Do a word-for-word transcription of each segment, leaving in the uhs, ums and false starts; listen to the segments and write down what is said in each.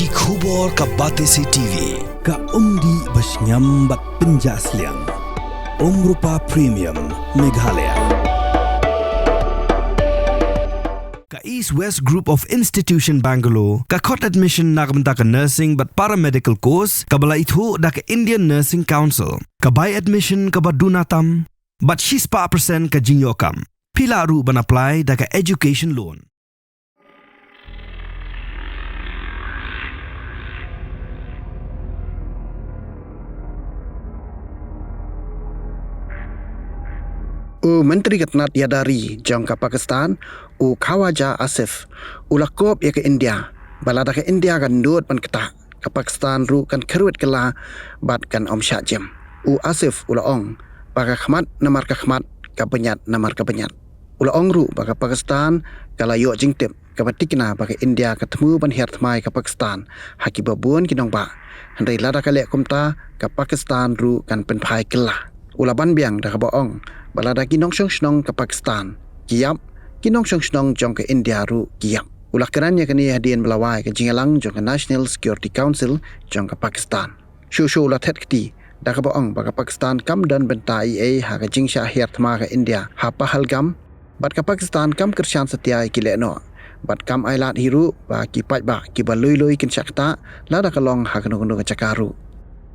Ki khubor ka Batesi T V, ka umdih ba shngiam bad pynjah sliang. Umrupa Premium, Meghalaya. Ka East West Group of Institution Bangalore, ka khot admission na ka bynta ka nursing bad paramedical course, kaba la ithuh da ka Indian Nursing Council, ka bai admission kaba duna tam, bad shispah percent ka jingïoh kam. Phi lah ruh ban apply da ka education loan. U Myntri ka tnat ïada ri jong ka Pakistan, u Khawaja Asif, u la kup ïa ka India ba lada ka India kan nud ban ktah, ka Pakistan ruh kan kyrwit kylla bad kan ym shah jem. U Asif u la ong ba ka khmat namar ka khmat, ka bniat namar ka bniat. U la ong ruh ba ka Pakistan ka la ïoh jingtip kaba tikna ba ka India ka thmu ban hiar thma ïa ka Pakistan ha kiba bun ki nongbah. Hynrei lada ka leh kumta, ka Pakistan ruh kan pynphai kylla. U la ban biang da kaba ong ba lada ki nongshong shnong ka Pakistan ki ïap, ki nongshong shnong jong ka India ruh ki ïap. U la kren ïa kane hadien ba la wai ka jingïalang jong ka National Security Council jong ka Pakistan. Shuh shuh u la thet kti da kaba ong ba ka Pakistan kam don bynta ei ei ha ka jingshah hiar thma ka India ha Pahalgam, bad ka Pakistan kam kyrshan satia ïa ki lehnoh, bad kam ailad hi ruh ba ki paidbah kiba lui lui kin shah ktah lada ka long ha kano kano ka jaka ruh.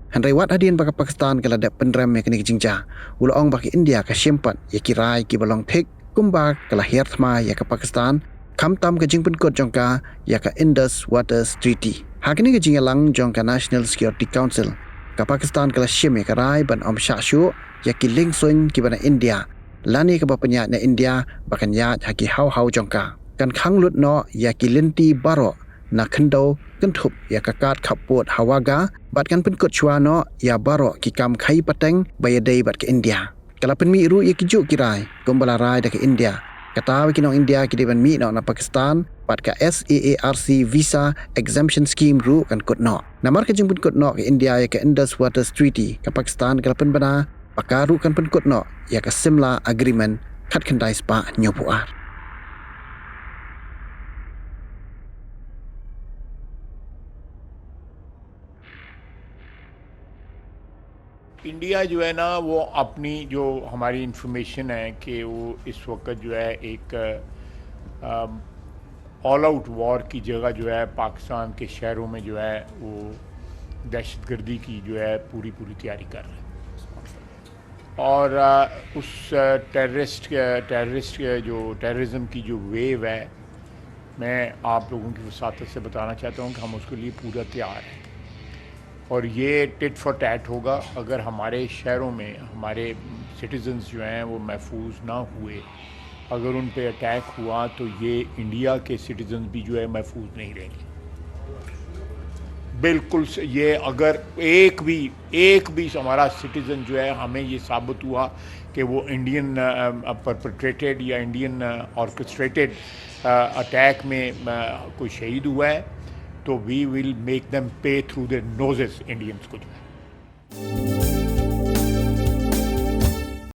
Hynrei wat hadien ba ka Pakistan ka la dep pynrem ïa kane ka jingjia, u la ong ba ka India ka shim pat ïa ki rai kiba long thik kumba ka la hiar thma ïa ka Pakistan, khamtam ka jingpynkut jong ka ïa ka Indus Waters Treaty. Ha kane ka jingïalang jong ka National Security Council, ka Pakistan ka la shim ïa ka rai ban ym shah shuh ïa ki liengsuiñ kiba na India, lane kaba pynïaid na India ba kan ïaid ha ki haw haw jong ka. Kan khang lut noh ïa ki lynti baroh na khyndew kynthup ïa ka kad khappud ha Wagah, bad kan pynkut shuwa noh ïa baroh ki kam khaïi pateng ba ïadei bad ka India. Ka la pynmih ruh ïa ki juh ki rai kumba la rai da ka India. Kata ba ki nong India ki dei ban mih noh na Pakistan, bad ka SAARC Visa Exemption Scheme ruh kan kut noh. Namar ka jingpynkut noh ka India ïa ka Indus Waters Treaty, ka Pakistan ka la pynbna ba ka ruh kan pynkut noh ïa ka Simla Agreement khatkhyndai spah hynñiewphew ar. इंडिया जो है ना, वो अपनी जो हमारी इंफॉर्मेशन है कि वो इस वक्त जो है एक ऑल आउट वॉर की जगह जो है पाकिस्तान के शहरों में जो है वो दहशतगर्दी की जो है पूरी पूरी तैयारी कर रहे हैं। और अ, उस टेररिस्ट के टेररिस्ट के जो टेररिज्म की जो वेव है, मैं आप लोगों की वसात से बताना चाहता हूँ कि हम उसके लिए पूरा तैयार हैं। और ये टिट फॉर टैट होगा। अगर हमारे शहरों में हमारे सिटीजन्स जो हैं वो महफूज ना हुए, अगर उन पे अटैक हुआ, तो ये इंडिया के सिटीजन्स भी जो है महफूज नहीं रहेंगे। बिल्कुल स-, ये अगर एक भी एक भी हमारा सिटीजन जो है, हमें ये साबित हुआ कि वो इंडियन परपेट्रेटेड या इंडियन ऑर्केस्ट्रेटेड अटैक में अ, कोई शहीद हुआ है, तो वी विल मेक देम पे थ्रू देयर नोजेस इंडियंस को जो है।